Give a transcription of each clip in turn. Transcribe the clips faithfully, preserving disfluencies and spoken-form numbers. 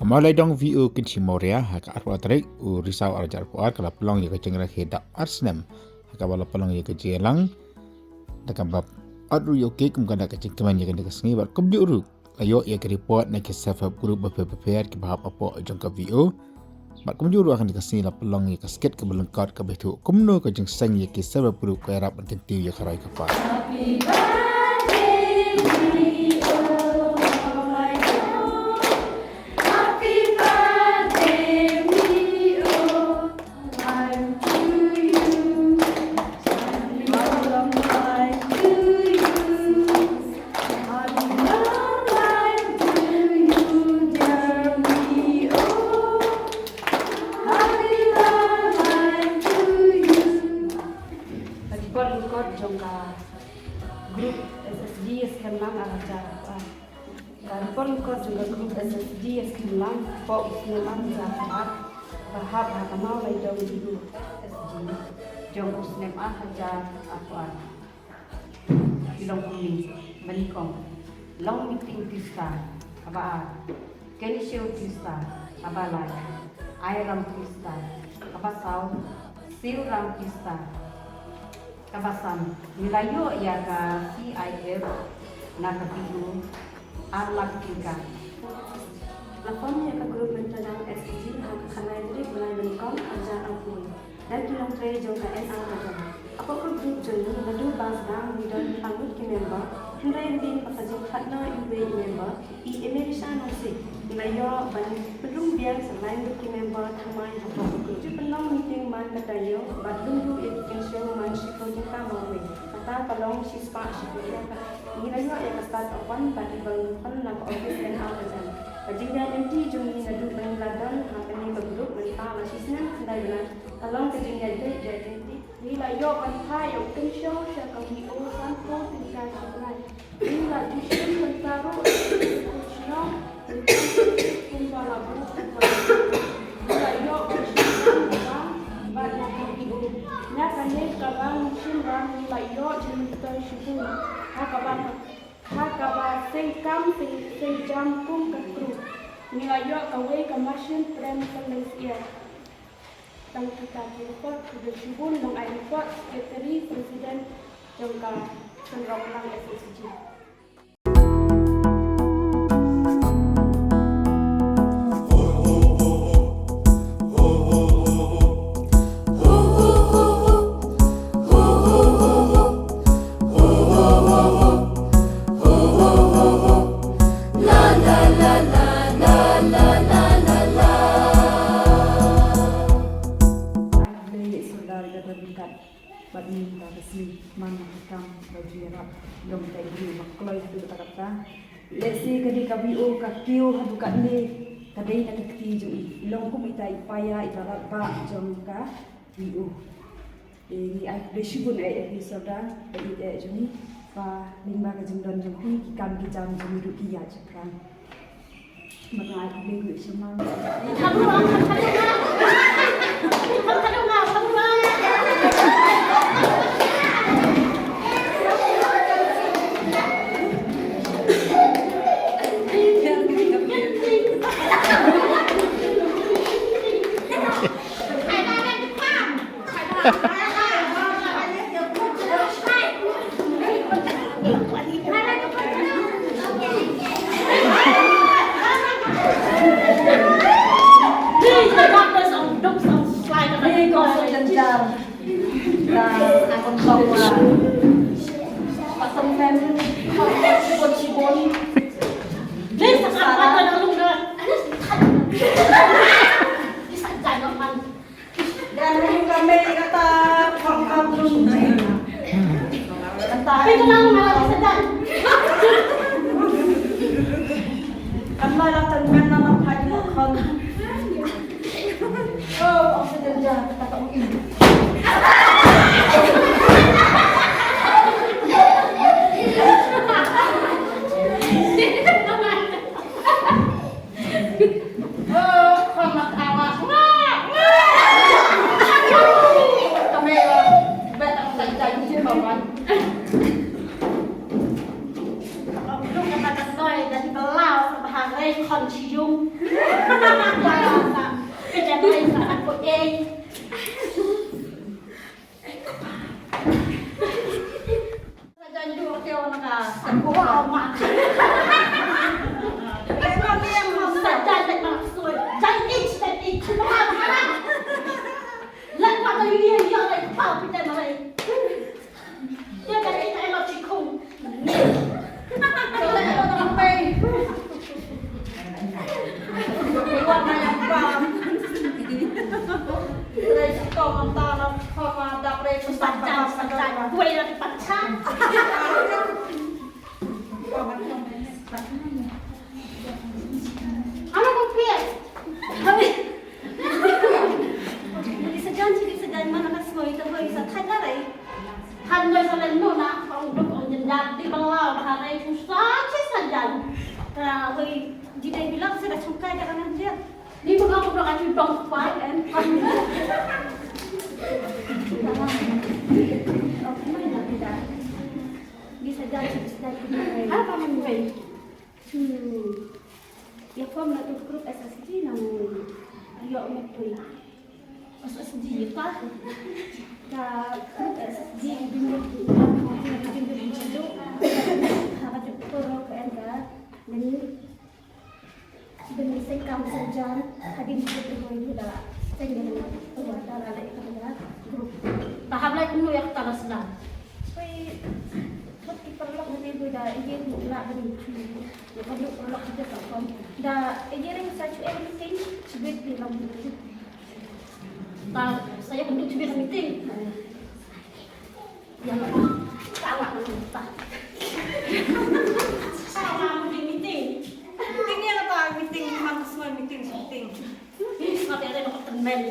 Mawlai dong V O Kynshi Mawria, ha ka arphew tarik u Risaw arhajar arphew ar ka la pynlong ïa ka jingrakhe da ar snem, ha kaba la pynlong ïa ka jingïalang da kaba ot ruh ïa u cake kum ka da ka jingkmen ïa kane ka sngi bad kumjuh ruh la ïoh ïa ka report na ki self help group bapher bapher kiba hap hapoh jong ka V O. Bad kumjuh ruh ha kane ka sngi la pynlong ïa ka skit kaba lyngkot kaba ïathuh kumno ka jingseng ïa ki self help group ka ïarap ban kyntiew ïa ka roi ka par. Ka report lyngkot jong ka group S S G Skhem Lang arhajar arphew ar. Ka report lyngkot jong ka group S S G Skhem Lang hapoh u snem arhajar arphew ar, ba hap ha ka Mawlai dong V O S G jong u snem arhajar arphew ar. Ki long kumne: ba nyngkong, Long Meeting Tista, kaba ar, Kensho Tista, kaba lai, Airam Tista, kaba saw, Siuram Tista, kaba san, ngi la ïoh ïa ka C I F na ka V O ar lak tyngka. La form ïa ka group mynta dang S P G ha ka khatlai tarik u bnai ba nyngkong arhajar arphew. Da ki nongtrei jong ka N R Kajang. Hapoh ka group jong ngi naduh ba sdang ngi don arngut ki member. Hynrei hadien ba ka jingkhatno iwei i member, i Emerisha Nongsiej, ngi la ïoh ban pynrung biang sa laingut ki member thymmai hapoh ka group. Ju pynlong meeting man ka taïew bad lyngngoh ïa ki kynshew man shiphew tyngka marwei. Kata ka long shispah shiphew tyngka. Ngi la ïoh ïa ka start of fund bad i ba la pynlong na ka office N R Kajang. Ka jingïaid lynti jong ngi naduh ba ngi la don ha kane ka group mynta la shisnem khyndai bnai ka long ka jingïaid leit ïaid lynti. Ngi la ïoh ban phah ïa u kynshew sha ka V O sanphew tyngka shi bnai. Ngi la ju shim bynta ruh ïa ka shnong kumba la buh. Ngi la ïoh ban shim bynta bad na ka V O. Na kane ka rang shim rang ngi la ïoh jingmyntoi shibun ha kaba ha kaba seng kam seng, seng jam kum ka crew. Ngi la ïoh kawei ka machine prem ka lens ear. Tang kita ki report, khublei shibun. Nong ai report Secretary President jong ka Shnong Lang S S G. Bad mynta ka sngi man ka kam ba ju ïarap long tai briew ba kloi haduh katta katta. Lehse ka dei ka V O ka kiew haduh katne ka dei na ka kti jong i. I long kum ita i paia i barat ba jong ka V O. Te ngi ai khublei shibun eh ïa phi Sordar ba ïeit eh jong ngi ba lyngba ka jingdon jong phi ki kam ki jam jong ngi ruh ki ïaid shaphrang. Jangan kami kata, kong kong lung ji. Kata. Tapi tenang, malah bisa dah. Kan malah tenang, nama pagi makan. Oh, oksigen dah, kata kong ini. Ano ko pier? Di sajan, di sajan, mana ka sngoi ka hoi sa thai la rai. Han noi sa len no na, ong duk ong jendar di bangla, ha rai ku sa chi sajan. Ka hoi di dai bilak sa da chungkai da kanan dia. Ni ba ka duk ka chi dong pa en. Di sajan, di sajan. Apa man wei? Chu ïa form na tu group S S G na mo ïoh me pui. S S G ka. Ka group S S G bin bin bin bin bin. Ha ka tu ko ro ka en ka. Bin bin se kam se jan. Hadin tu ko ro da. Sen bin tu wa ta la ka group. Ta hab lai kumno ïa ka ta la sla. Pui. Kot ki paralok ngi dei da ïa ki la bin. Ïa ka duk paralok kita ka kom. Da ïa ring sa chu em meeting chibit di lam. Ta sa ïa ka duk chibit meeting. Ïa la. Sa wa ta. Sa wa mu di meeting. Meeting ïa la ta meeting, mam semua meeting, meeting. Ih, sa ïa la ta men.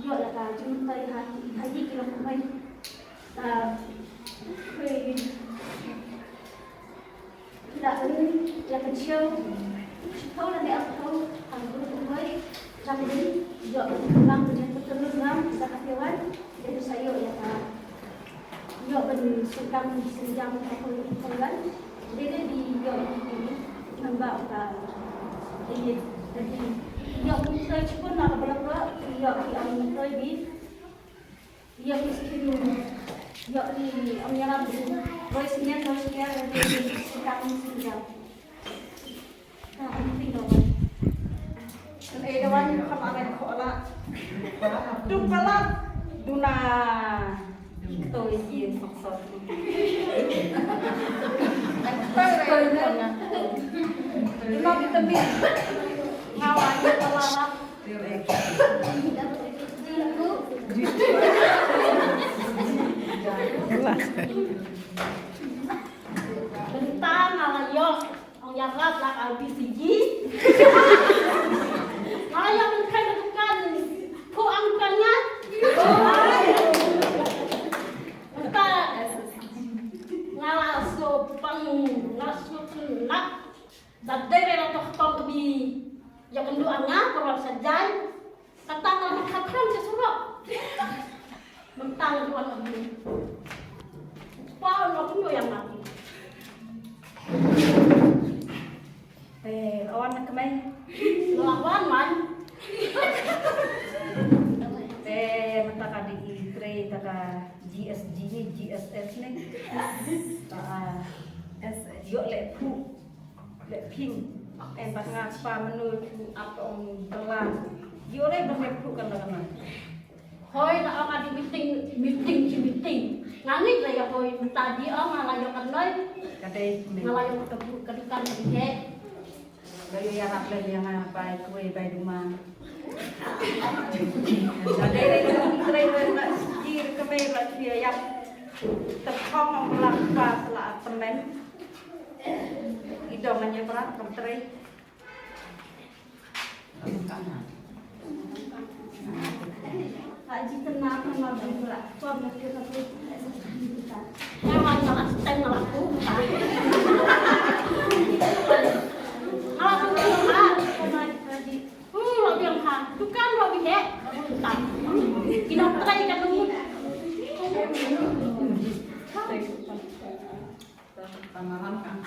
Ïa ka jingmyntoi ha, ha ïing ki long kumbai. Ka, phi, phi la earn ïa ka jingïoh shiphew lane arphew ha ka group kumbai. Jang dei ïoh ban lang ban ïa ka tyrlun lang da ka phi wan. Dei sa ïoh ïa ka, ïoh ban sngewthuh ban sngewthuh ha ka phi wan. Dei dei di ïoh ban ki namba ka, dei dei di ïoh ban trei shiphew na ka block ro, ïoh ki ong ban trei di Ïa ki skim, ïa ki, ym ïarap, roi sniang, roi sniang, roi sniang, sniang, sniang. Ka, ym pyndonkam. Kan ei da wan, kham arem khoh la. Tuk palat, duna. Ito ïa ki sop sop. Ito ïa ki. Duna vitamin. Nga wan ïa palat. Mynta nga la ïoh, ong ïarap la ka B C G. Nga la ïoh mynta ka dukan, ko ang dukan nga. Mynta nga la shu pang, nga la shu pang. Ba dei re la to khtong kbi ïa kynduh nga, ka rap sa jai. Kata ka la kham kham sa surok. Mynta ka wan kbi. Pa wan kynduh ïa nga. Te wan na kmai. Wan wan man. Te mynta ka dei i trei ta ka G S G ne, G S S ne. Ta, ah, ïoh leh phuh. Leh ping. Em, ba nga pa menu ap ong belang. Ïoh re ba leh phuh kan la kan. Hoi, la ong adi meeting, meeting, chi meeting. Nga ngeit la ïa hoi, mynta di ong nga la ïoh kan noi. Ka dei, nga la ïoh ka phuh ka dukan ka dei. Ka ïoh ïarap lem ïa nga bai kawei bai duma. Ka dei dei ka dei dei na siki ka mei la phi ïa. Tep hong ong la pa sala temen. I dong ïa bra kam trei. Tamaran kan.